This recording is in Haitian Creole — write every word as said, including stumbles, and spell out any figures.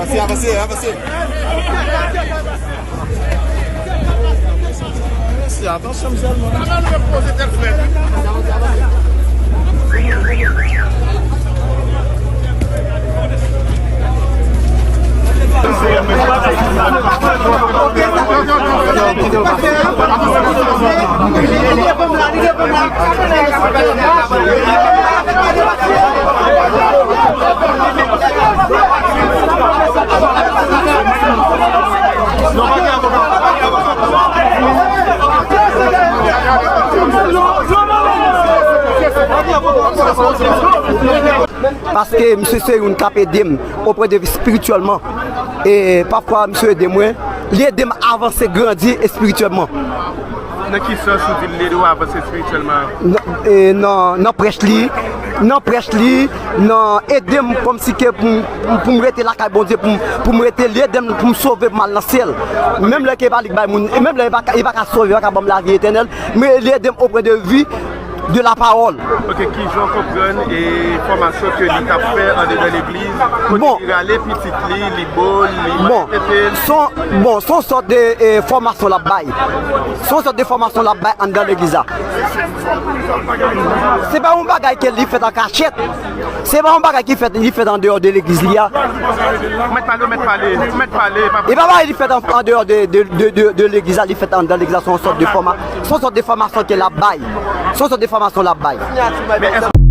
Avanse, avanse, avanse. Mesye, atansyon sèlman. Sa va, nou repoze tèt frèt. Paske misye se youn k ap ede m oprè de vi espirityèlman. E pafwa, misye ede mwen, li ede m avanse, grandi espirityèlman. Nan ki sans ou di l ede w avanse espirityèlman? Nan, e, nan, nan prèch li, nan prèch li, nan ede m kòmsi ke pou m, pou m rete lakay Bondye, pou m, pou m rete, li ede m pou m sove, pou m al nan syèl. Menm lè ke e pa li k bay moun, e menm lè e pa, e pa ka sove, e pa ka ban m lavi etènèl, men li ede m oprè de vi de la parole. Ok, kijan w konprann e fòmasyon ke li t ap fè andedan legliz? Kote bon, li rale pitit li, li bo l, li bon, maltrete l? Son, bon, son sòt de e, fòmasyon l ap bay. Son sòt de fòmasyon l ap bay anndan legliz la. Se pa yon bagay ke li fèt an kachèt. Se pa yon bagay ki fèt, li fèt andeyò de legliz li a. Mèt pale, mèt pale, mèt pale, pa... E pa bagay li fèt an, andeyò de, de, de, de, de legliz la, li fèt anndan legliz la, se yon sòt de fòma-, se yon sòt de fòmasyon ke l ap bay. Se yon sòt de fòmasyon l ap bay. Men èske